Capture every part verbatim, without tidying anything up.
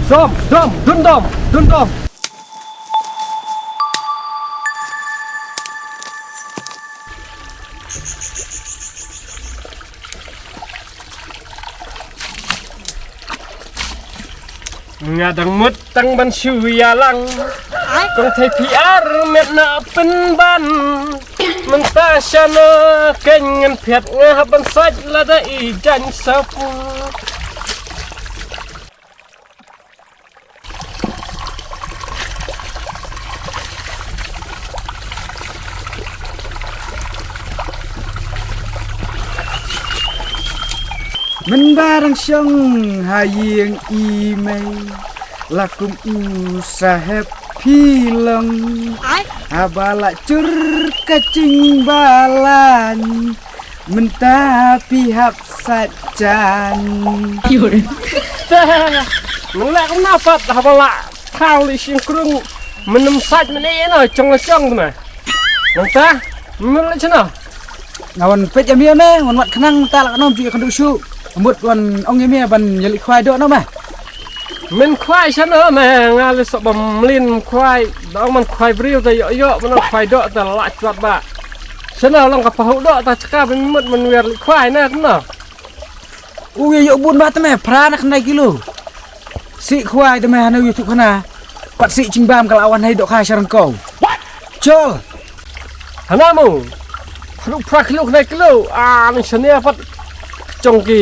Dom, dom, dun dom, dun dom. Nga dang mut tang ban shu ïalang. Kong thei P R met na pynban. Mynta shano kein ngan phet nga hap ban sait lada i jan sapu. Mynba rang shong ha ïing i mei la kum u sahep phi long. Haba la chur ka ching balang mynta phi hap sat jan. Nang la kumna pat haba la Khang li shing krung. Mynnym sait mynne ïa no chong la chong tma. Nangta mynnym la chano. Nga wan peit ïa me me wan wat khnang ta la knom ju ïa kynduh shu. Mut wan ong ïa me ban ïa leit khwai doh no me. Myn khwai shano me nga li soh ba mlien khwai. Da ong man khwai briew da ïoh ïoh man khwai doh da la chwat ba. Shano long ka pahu doh ta chaka ban mut man wer leit khwai na kno. U ïa ïoh bun ba tme phra na khnai kilo. Si khwai tme hana u ïa thup hana. Pat si chingbam ka la wan hai doh kha sharang ko. Chol. Hana mo. Hanu phra kilo khnai kilo. Ah, ni shania pat. Chong ki.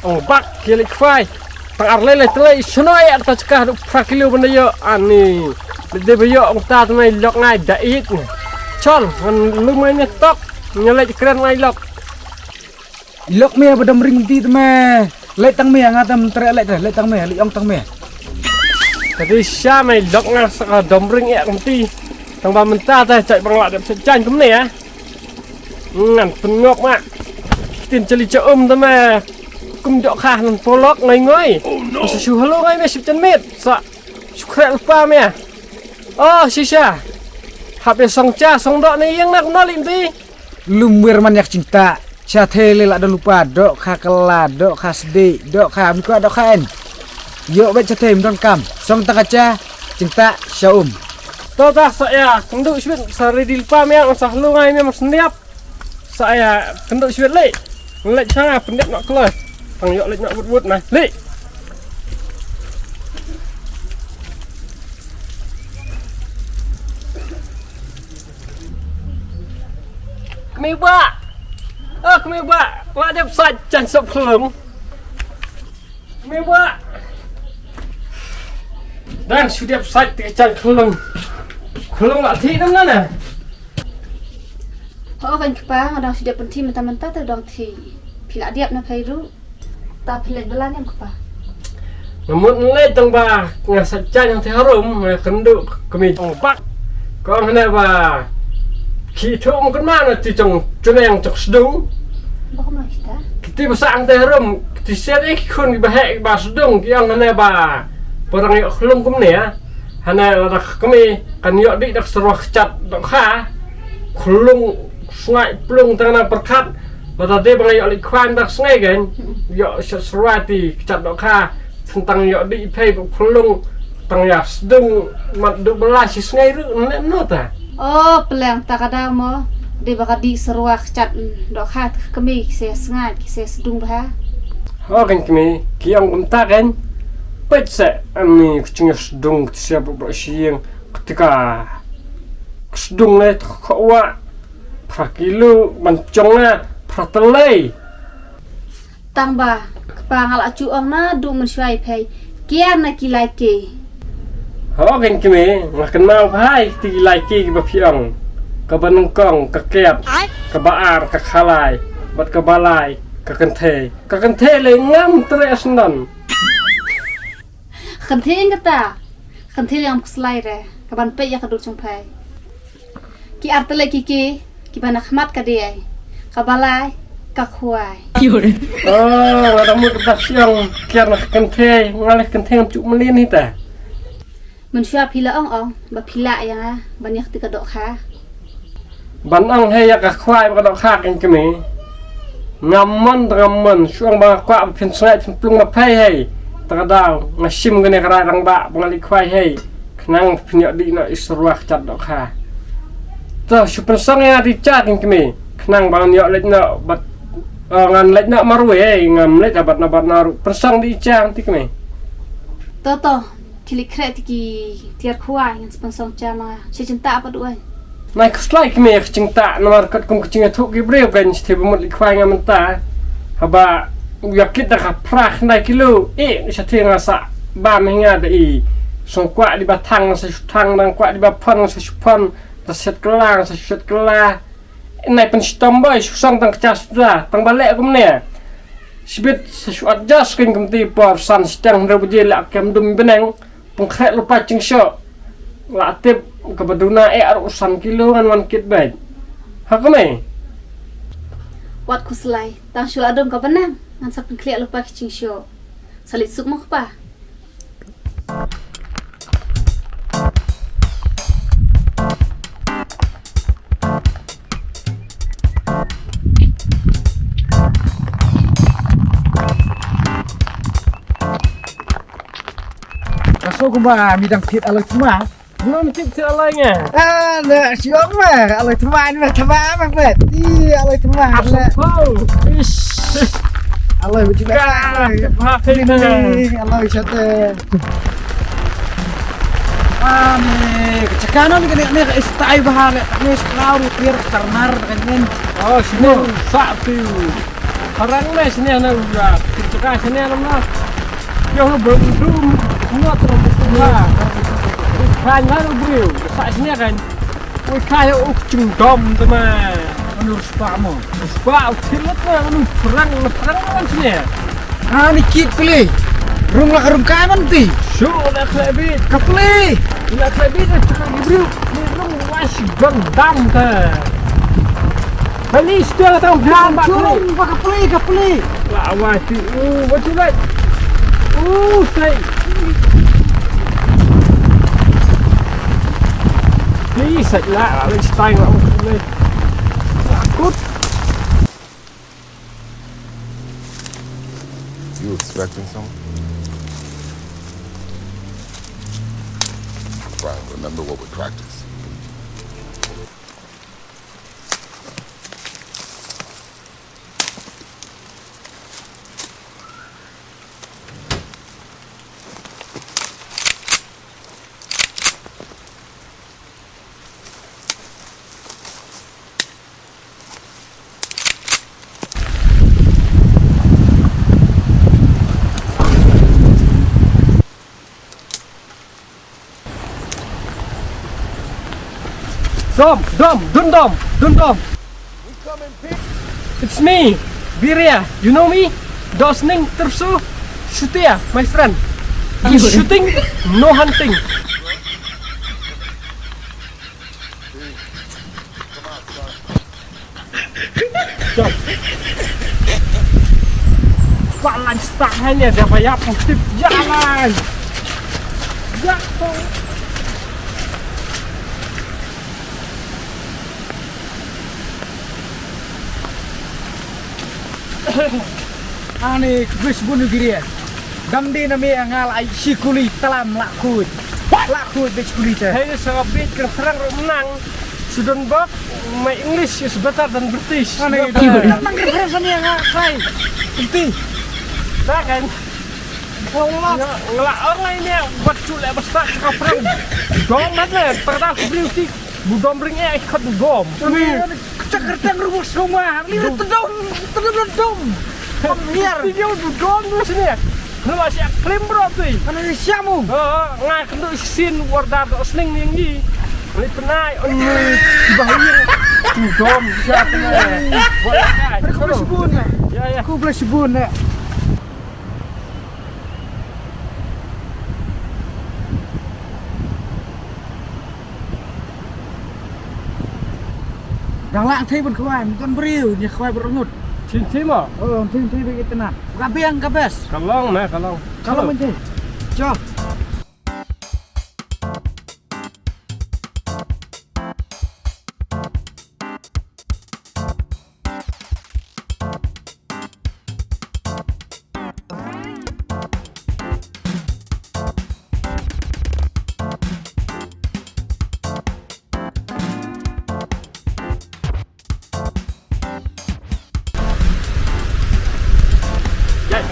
Ong bak ki lek khwai. Tang ar lei lei tlei shano ïa ta chka hanu phra kilo bana ïoh. Ani. Lek de ba ïoh ong ta tme lok ngai da it. Chol. Ngan lum ngai ne tok. Ngan lek kren ngai lok. Lok me ba dom ring ti tme. Leit tang me nga tam tre leit tre leit tang me leit ong tang me. Tadi sha me lok nga sa ka dom ring ïa kong ti. Tang ba mynta ta chai bang la dep sa jan kumne ya. Ngan pynngok ma. Tin chali cha um tme. Kum dok kha nan polok ngai ngai. Sa shu halo ngai me sip jan met sa. Shu khrek lupa me. Oh shisha. Hap ya song cha song dok ne yang nak nolik ti. Lum wir man yak chingta. Cha the le la don lupa dok kha kala dok kha sdi dok kha mi kwa dok kha en. Yo bet cha the mi don kam song ta ka cha chingta sha um. To ta sa ya kyndu shwit sa ready lupa me ang sa hlu ngai me mas niap. Sa ya kyndu shwit le. Lek cha nga pyndep nok klo. Tang yo lek nok wut wut na le. Kmie ba. Ah kmie ba. Wa dep sait jan sop khlung. Kmie ba. Dan shu dep sait te jan khlung. Khlung la thi nam na na. Ho kan kpa nga dang shu dep pynthi mynta mynta te dang thi. Phi la dep na phai ru. Ta phi leit bala ne em kpa. Nga mut leit tang ba nga sa chai nang te harum nga kyndu kmie ong bak. Ko hane ba ki thu ong kynma na ti chong chuneng chok sdung. Ba ko ma kita. Kiti ba sa ang te harum kiti ser ik khun ki ba hek ba sdung ki ong hane ba parang yok khlung kumne ya. Hane la dak kmie kan yok dik dak serwa kchat dok kha. Khlung sngai plung tang nang perkhat. Lada dei ba nga ïoh leit khwan dak sngai kan ïoh sha sruwa ti kchat dok kha tang ïoh dei phei ba khlung tang ïa sdung mat duk bela shi sngai ru ne no ta. Oh peleng ta ka da mo. Dei ba ka di sruwa kchat dok kha ta kmie ki se sngai ki se sdung ba ha. Ho kan kmie ki ong kum ta kan. Peit se ani kuching sdung ti se ba ba shi yang ketika sdung ne ta kha wa. Phra kilo ban chong na phra telei. Tang ba kpa nga la chu ong na du men shwai phei. Kiar na ki lai ke. Ho ken kme nga ken mau phai ti ki lai ke ki ba phi ong. Ka ba nengkong ka kep ka ba ar ka khalai bat ka ba lai ka kenthe ka kenthe le ngam tre asnan. Kenthe kata kenthe le ngam kuslai re ka ban pei ya ka dur chung phai. Ki ar tele ki ki ki ba na khmat ka dei ka balai ka khwai. Oh nga dang mut ka siang kiar na kenthe nga le kenthe ngam chuk melin hi ta. Men shwa phi la ong ong ba phi la ya nga ban yak ti ka dok kha. Ban ong he ya ka khwai ba ka dok kha ken kme. Ngam mon ngam mon shuang ba kwah ba phin sngai phin plung ma phai hei. Ta ka daw nga shim kane ka rai rangbah ba nga leit khwai hei. Khnang phin ïoh dih noh i surwa ka jat dohkha. To shu pynsong ïa nga te i cha kin kmie. Khnang ba ngan ïoh leit noh bad, eh, ngan leit noh marwei hei, ngam leit bad na bad na ruh. Pynsong dih i cha te kmie. To to, khie leit khreh te ki tiar khwai, ngan sa pynsong cha ma. Shi jingtah pat duh. Nai khuslai kmie ka jingtah namar katkum ka jingïathuh ki briew kan shi te ba mut leit khwai nga mynta. Haba u ïa kit da ka phra khyndai kilo, eh, sha te nga sa bam hi nga da i. Song kwah di ba thang nga sa shu thang, dang kwah di ba phon nga sa shu phon, da shet kylla nga sa shu shet kylla. Nai pynshitom ba i shu song tang ka cha suda, tang ba leh kumne. Shibit sa shu adjust kan kumti por san shiteng hynriew baje leh kem dum bneng. Pynkhreh lypa jingshoh. La tip kaba duna eh ar u san kilo ngan wan kit beit. Ha kumne. Wat khuslai, tang shu la dum ka bneng, ngan sa pynkhreh lypa ki jingshoh. Sa leit suk mo kpa. Ka shu kumba mi dang thied aloi thymmai. Ngam tip thied aloi nga. Ah, na shu ma aloi thymmai ni ma thymmai ma bet. Ih, aloi thymmai. Asal kau. Ish. Aloi betul. Ka, ka, ka, aloi shate. Ani, ka chakana ni kane ni ka istai bahale. Ni selau ni pir karnar kan ni. Oh, sini. Sa tu. Harang me sini na ura. Chaka sini na. Yo no brum brum. Semua terus buka. Kan na bru. Sa sini kan. Ui kai u chung dom tu ma. Anu spa mo. Spa u tilut ma anu perang perang kan sini. Ani kit peli. Rung la rung kai man ti. Shu la klebit. Ka peli. La klebit na chaka bru. Ni rung was gandam ta. Bali stua tang bang bak. Churung ba ka peli, ka peli. La wa ti u wa tu lai. U sai. Ni sai la la stai la u lai. Kut. You expecting something? Fine, remember what we practiced. Dom, dom, dun dom, dun dom. It's me, Biria. You know me? Dosning Tersu Shutia, my friend. He's shooting, no hunting. Jom. Palan start hanya dia bayar positif jalan. Ya, tu. Ani kbis bunu giri. Dam di nami angal ai sikuli talam lakut. Lakut di sikuli te. Hei sa bit ke perang menang. Sudan bak my English is better than British. Ani nang reference ani angal sai. Inti. Dah kan. Ngla ngla orang ini buat culek besar ke perang. Dom mana? Pernah beri uti. Budom ring eh khot budom. Ni chak kerteng rumus rumah. Ni tedom, tedom tedom. Miar. Ti jauh budom tu sini. Nula siap klim bro tu. Mana ni siamu? Oh, ngai kendu sin wardar tu sening ni ngi. Ni penai. Bahaya. Budom siap ni. Buat apa? Aku boleh sebut ni. Ya ya. Aku boleh sebut ni. Dang lah thei ban khwai, don briew, nia khwai ber ngut. Thin thim ah. Oh, thin thim bagi tenan. Ka biang ka bes. Ka long na, ka long. Ka long thei. Cho.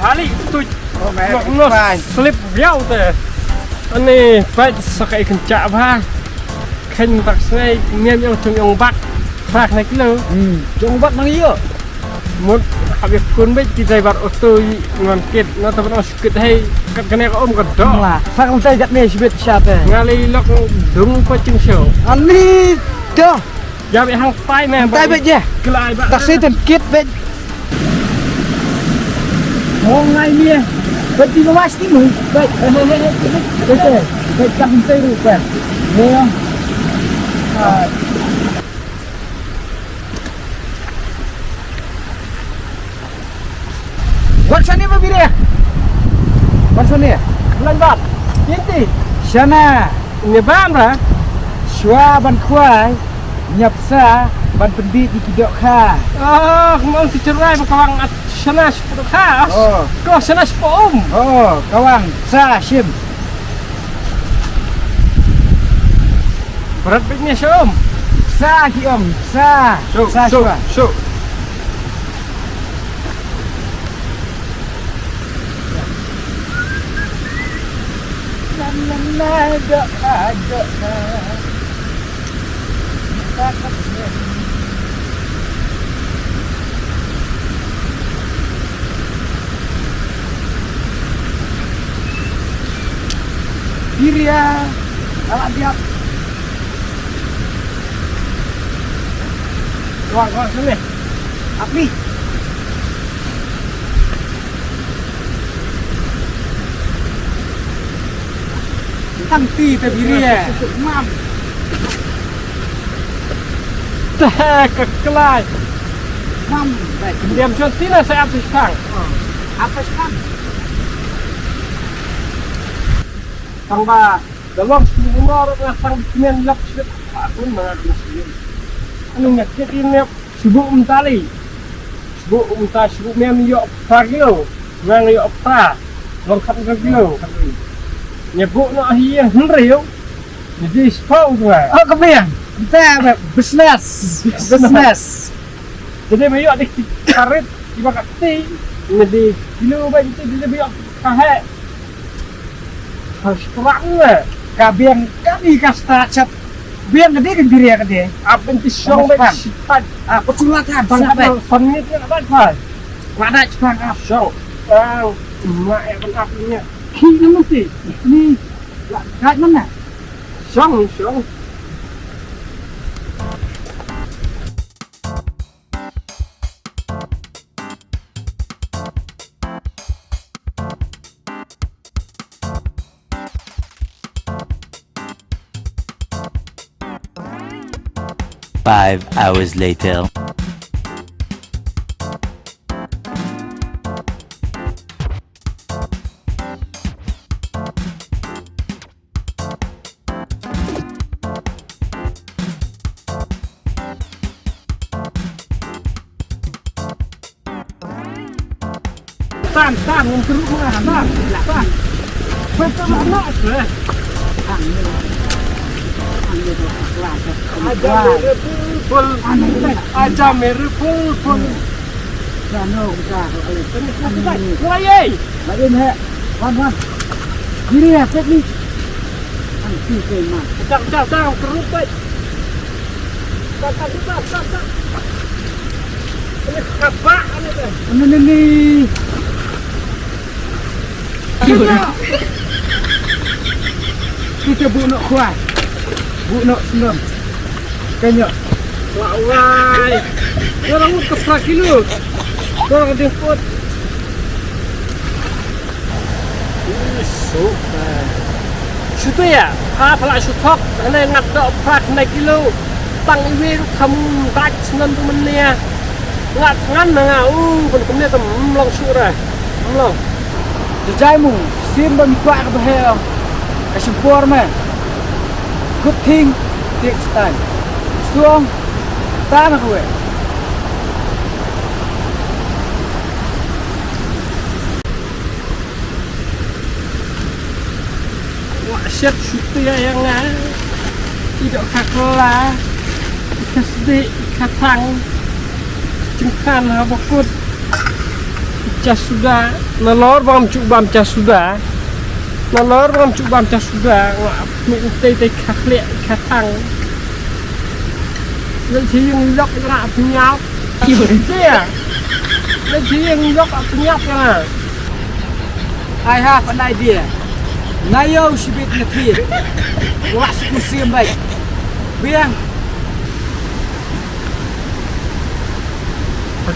Hali tuj. Oh, meh, meh, meh, fine. Slip viau te. Ani, pait sa ka ikan chak bha. Khen tak sngai, niam yong chung yong bak. Prak na kilo. Hmm, chung bak nang iyo. Mut, habis kun bait ti driver auto i ngan kit. Na taban os kit hai, kat kane ka um ka do. Mla, sa kan tai kat ne sibit sa te. Ngali lok dung pa chung show. Ani, do. Ïa beh hang tai meh. Tai beh je. Kelai ba. Tak sai ten kit beh. Mo ngai meh. Beh ti mas ti mu. Beh. Beh, beh, beh, beh. Beh, beh, beh, kam tai ru beh. Mo. Ah. Wat shane ba bire. Wat shane. Bulan bab. Inti. Shana. Ngi bam ra. Shwa ban khwai. Nyap sa ban pyndit ïa ki dohkha. Oh, ngam ti cherai ba kawang at shana shipdok kha. Oh. Ko shana shipdok um. Oh, kawang sa shim. Berat bit ni shum. Sa ki ong, sa. Shuk, sa shuk, shua. Shuk. Lam lam na dok na dok na. Kita kasih. Biria, ala diap. Wang, wang, sini. Api. Tang ti te biria. Mam. Te ka kelai. Mam, baik. Diam chon tina sa ap sipang. Apa sipang? Tang ba, da long shu umar nga tang kmen lap shu. Aku mana kena sih. Anu nyak kit ini. Shu buh mynta lei. Shu buh mynta, shu buh mem ïoh phra kilo. Nang ïoh phra. Long khat ka kilo. Ïa buh noh hi ïa hynriew. Ïa di spau tu eh. Oh, ka biang. Mynta business. Business. Jadi me ïoh di karet, di bakat ti. Ïa di kilo ba di, di me ïoh ka heh. Ka strang le. Ka biang kane ka start shat. Biang ka dei ka biria ka dei. Ap ben ti shong ben shipat. Ah, patu la than. Bang ka dei. Fan minit ka dei fan. La dei shpang ap. Shong. Bang. Ma e ban ap ni. Ki na mesti. Ni. La dei mana? Shong, shong. Five hours later. Tan, tan, ngam kru ma, tan, tan. Betul ma, eh. Aja mere bulbul. Aja mere bulbul. Wai, eh. Wan, wan. Kiri ya, pet ni. Ang ti kai ma. Tang, tang, tang, kru, pet. Ini kabak ini teh. Ini, ini, ini. Kita bunuh kuah. Bunuh sendom. Kanya. Wah, wah. Orang ke kilo. Orang dia kuat. Shu te ïa, ha pha la shu thok, hynrei ngat doh phra khyndai kilo. Tang iwei ruh kham dait snem tu mynne. Nga thngan na nga, u, ban kumne te ym long shuh re. Ym long. Jajai mu, shisien ba me kwah kaba heh ong. Ka shim por me. Good thing takes time. Suong, tang kawei. Wah, shet shuti ïa nga. I doh ka kla. I ka sdi, i ka thang. Jingkhan ha bakut. I ka suda. Nalor bam chu bam cha suda. Nalor bam chu bam cha suda. Nga mi tei tei kha khlek kha thang. Leit hi ïing lok ïa nga pynïap. Ïa. Leit hi ïing lok pynïap ïa nga. I have an idea. Nga ïoh shibit nga thied. Wah suk musim baik. Biang.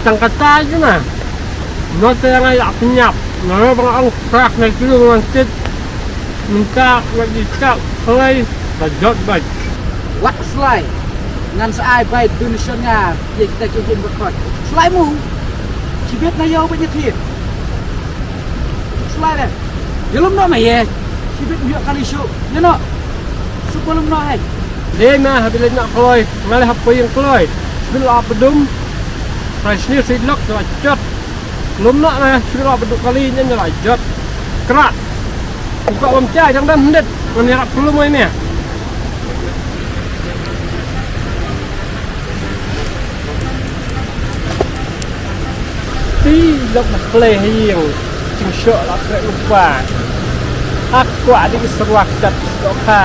Tang kata ju na. Nalor te nga ïa pynïap. Nalor ba nga ong krak na ki ngan tit. Mynta nga di tak. Hlei ba jot baik. Wat slai. Ngan sa ai bai donation nga ïa kita ki ïing ba khot. Slai mu. Shibit na ïoh ba ïa thied. Slai re. Ïa lum noh ma ïa. Shibit ïoh kali shu. Ïa noh. Shu ba lum noh hai. Dei ma ha bilai na kloi. Nga le hap poi ïing kloi. Bil ap dum. Rai sni si lok sa jot. Lum na na shu la ba duk kali nyen la jot. Krat. Buka bam cha jang dam hyndet. Ngan ïarap klum ai ne. Ti lok na klei ha ïing. Jingshoh la krek lupa. Ak kwah di ki serwak tat dohkha.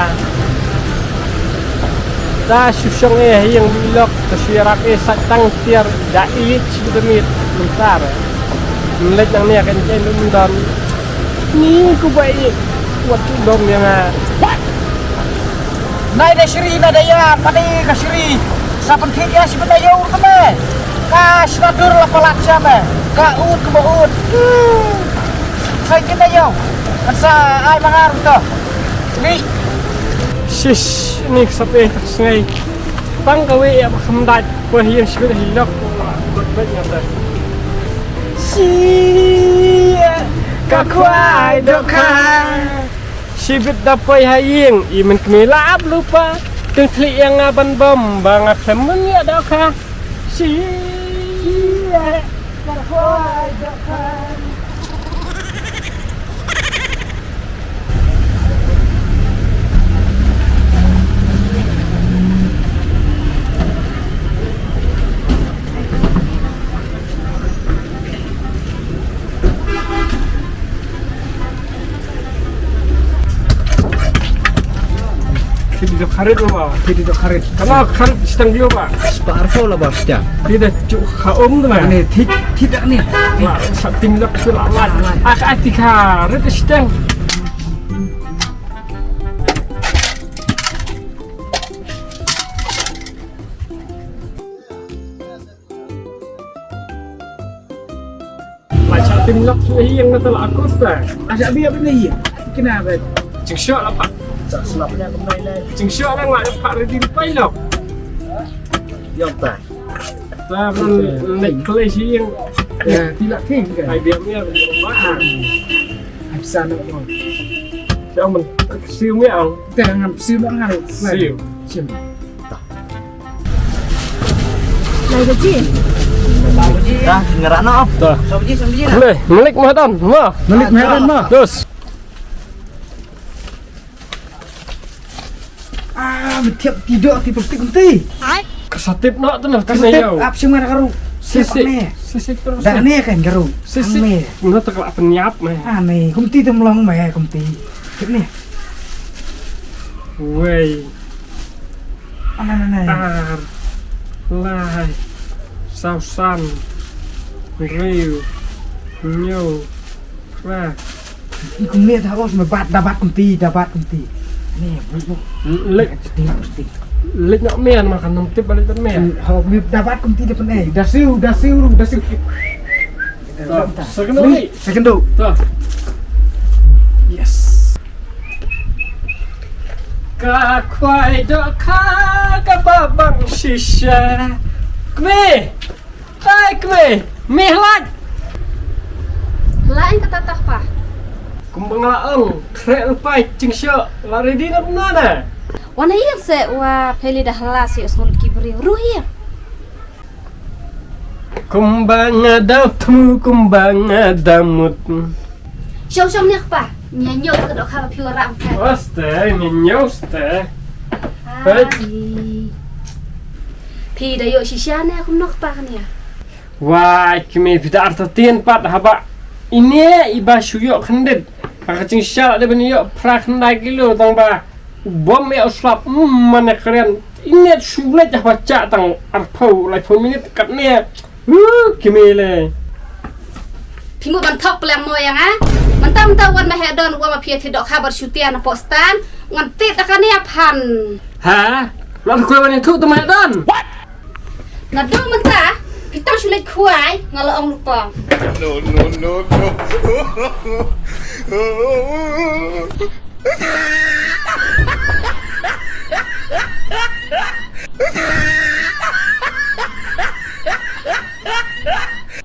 Ta shu shong eh ha ïing di lok ta shu ïarap eh sat tang tiar da i chi da mit myntar. Leit nang ne kan chen dum don. Ni ku bai wat tu dom ïa nga. Nai da shri na da ïa padi ka shri. Sa pynthik ïa shi bynta ïa ur kene. Ka shna dur la palat shame. Ka ut ka ba ut. Sai kene ïa. Kan sa ai mangar to. Ni. Shish, ni ka sa pe tak sngai. Tang ka wei ïa ba kham dait. Poi ha ïing shibit hi lok. Dot bet ïa ta. Shia. Ka khwai dohkha. Shibit da poi ha ïing, i men kmie la ap lupa. Teng thli ïa nga ban bam, ba nga khlem men ïa dohkha. Shi ïa ka khwai dohkha. Thidi dok kharit lo ba, thidi dok kharit. Kana kharit sitang dio ba. Spar ko la ba sitang. Thidi chu kha om tu na. Ni thik thik dak ni. Wah, sa tim dok tu la la. Ak ak ti kharit sitang. Lai sa tim lok su hi yang na tala akos ta. Asa bia bina hi. Kena ba. Jingshoh la pa. Jingshoh la nga pa ready pa lok. Yom ta. Ta ban lek klei shi yang. Ya, tilak king ka. Ai bia mia ba. Ai sa no no. Siu mia ang. Te ngam siu mia ang. Siu. Siu. Lai ka ji. Dah, ngerana. Dah. Sabaji, sabaji. Boleh, malik mahadan, ma. Malik mahadan, ma. Dos. Ah, metiap tidak di plastik nanti. Ka sa tip noh tu nah. Ka sa tip ap sing mana karu. Sisi. Sisi terus. Dah ni kan karu. Sisi. Nah tak lah penyap meh. Ah ni, kumti temlong meh kumti. Tip ni. Wei. Anai, anai. Ar. Lai. Saw san. Riu. Nyu. Ra. Kum ni ta os me bat da bat kumti da bat kumti. Ni bu bu. Lek. Sting sting. Lek nok men ma kan nong tip balik tan men. Ho me da bat kumti da pen eh. Da siu da siu da siu. Second ni. Second tu. Yes. Ka khwai dohkha ka ba bang shisha. Kmie. Hai kmie. Mih lak. Lain kata tak pa. Kumba nga la ong. Khreh lepai jingshoh. La ready na kumna na. Wan ha ïing se wa peli da hala se usngul ki briew. Ruh ïing. Kumba nga da thmu kumba nga da mut. Shong shong nek pa. Nya nyo ka dok ha phi wara ka. Oste, nya nyo ste. Hai. Phi da yo shisha ne kum nok pa kan ya. Wai kmie phi da artatien pat haba. Ine i ba shu ïoh khyndiat. Ka jingshisha la dei ban ïoh phra khyndai kilo tang ba. Bom ïa u slap, mm, mane kren. Ine shu leit ha ba chah tang arphew, laiphew minit katne. Uh, kime le. Phi mut ban thok pleng mo ïa nga. Mynta mynta wan ma Hedon wan ma phi ïa thi dohkha bad shutia na poh stan. Ngan tit da kane ïa phan. Ha? Ngan khuai wan ïa thu tu ma Hedon. Naduh mynta phi tang shu leit khuai nga la ong lypa. No, no, no, no.